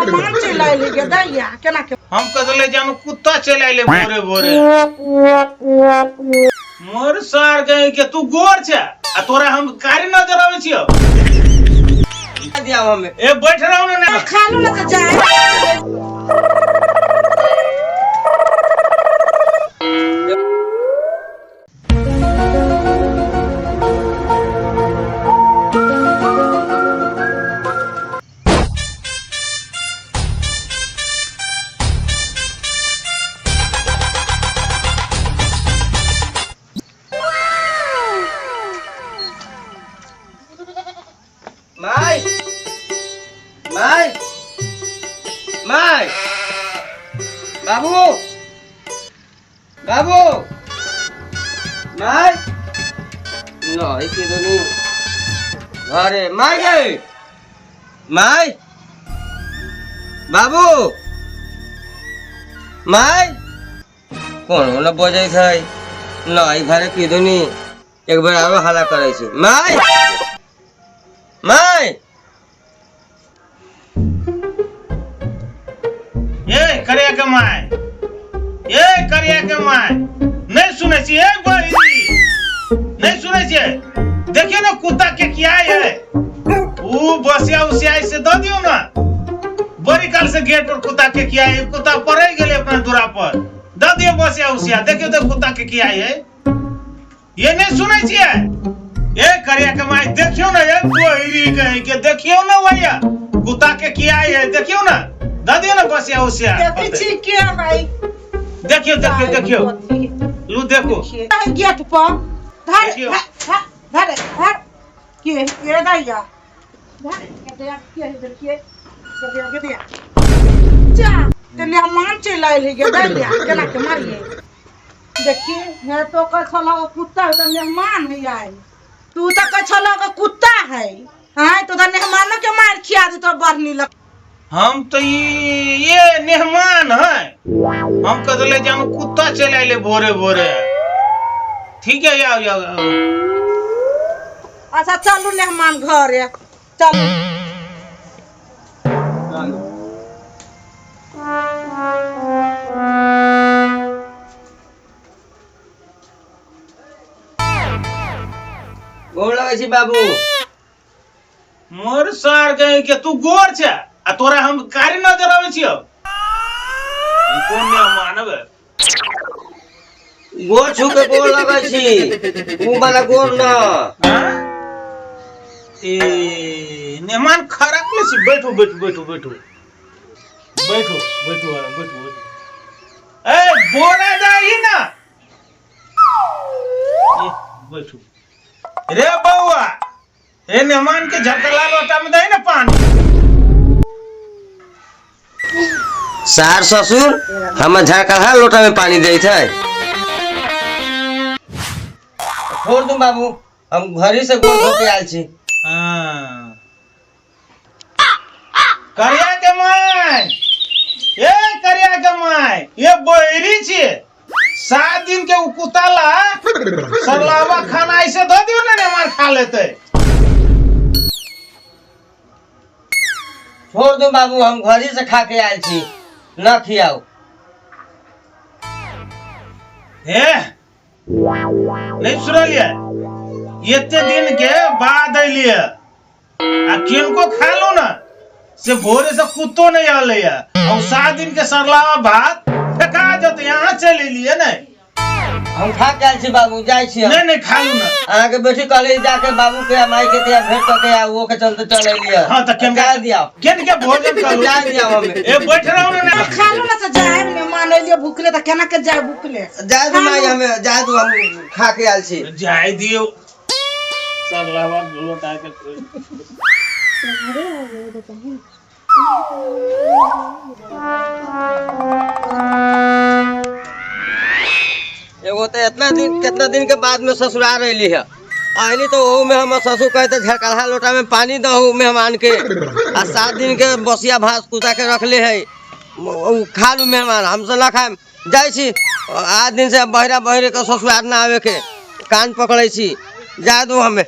मेहमान चलि आयल गे दैया केना के हम कहले जानू कुत्ता चलि आइले भोरे भोरे। मोर सार गए के तू गोर छे आ तोरा हम कारी नजर आवे छियो। दिया हमें। ए बैठ रहो ना ना। खा लू ना तो जाए। My my my बाबू बाबू my नहीं के दुनू घरे my गए my बाबू my कोनो न बजै छै नहीं घरे की दुनी एक बेर आरो हल्ला करै छै my my ए करिया के my, ए करिया के my, नहीं सुनै छी ए बहिरी, नहीं सुनै छियै। देखियौ ने कुत्ता के किया है ऊ बसिया उसिया से दऽ दियौ ना। बड़ी काल से गेट पर कुत्ता के किया है, कुत्ता पड़े गेलै अपना दूरा पर, दऽ दियौ बसिया उसिया। देखियौ तो कुत्ता के किया है, ये नहीं सुनै छियै। ए करिया के माय देखियौ ना, ए बहिरी कहीं के देखियौ ना भैया कुत्ता के किया है, देखियौ ना दऽ दियौ ना बसिया उसिया। देखै छी के है। देखियौ देखियौ देखियौ लू देखो गेट पर धर देखियौ। धर धर धर के ये दैया धर के दैया के देखिए के के दैया जा ते मेहमान चलि आयल है गे दैया केना के मारिए। देखिए मैं तो कह छला कुत्ता है तो मेहमान है आयल, तू तो कह छला कुत्ता है आय तो मेहमानों के मार खिया दे तो बढ़नी लग। हम तो ये मेहमान है, हम कहले जानू कुत्ता चलि आइले भोरे भोरे। ठीक है आओ आओ आओ। अच्छा चलू मेहमान घर है चलू। गोर लगै छी बाबू। मोर सार गए के तू गोर छे आ तोरा हम कारी नजर आवे छियो। ई कोन मेहमान हबे? गोर छू के गोर लगै छी, ऊ वाला गोर न। हाँ? ए मेहमान खराब ले छी। बैठू बैठू बैठू बैठू बैठू बैठू बैठू बैठू। ए बोरा जाही ना। ए, बैठू रे बउआ। ए मेहमान के झटला लोटा में दे ना पानी। सार ससुर हमर झटकला लोटा में पानी दै छै। छोड़ दूं बाबू, हम घरे से गोड़ धो के आयल छी। हाँ। करिया के my, ए करिया के my, ये बहरी छी। 7 दिन के उ कुत्ता ला सरलावा खाना ऐसे दो दियो ना, मेहमान खा लेते। छोड़ दू बाबू, हम घरे से खा के आयल छी, न खियाओ। हे नहीं सुनलिए, एते दिन के बाद अलिए आ किनको खा लू ना से भोरे से कुत्तो नहीं आले है और 7 दिन के सरलावा भात फेंका जत यहाँ चल एलिए नहीं। हम खा के आयल छी बाबू, जाइ छी हम। नहीं नहीं खा लू ना। अहाँ के बेटी कहले जाके बाबू के आ माई के तिया भेंट क के आ, वो के चलते चल एलिए। हाँ, तो केन जाय दिया। केन के भोजन करू? जाय दिया हमें। ए बैठ रहो ना। ना खा लू ना से जाय मेहमान एलिए भूखले त केना के जाय भूखले? जाय दू माई, हमें जाय दू, हम खा के आयल छी। जाय दियो सरलावा लोटा के। एगो तो इतना दिन कितना दिन के बाद में ससुराल रही है आइली तो ओहू में हमर ससुर कहते झरकलहा लोटा में पानी दहू मेहमान के, आ 7 दिन के बसिया भात कुत्ता के रखले है, उ खा लू मेहमान, हमसे ना खाएम। जाइ छी 8 दिन से बहरा बहरे के ससुराल ना आवे के कान पकड़े छी, जा दू हमें।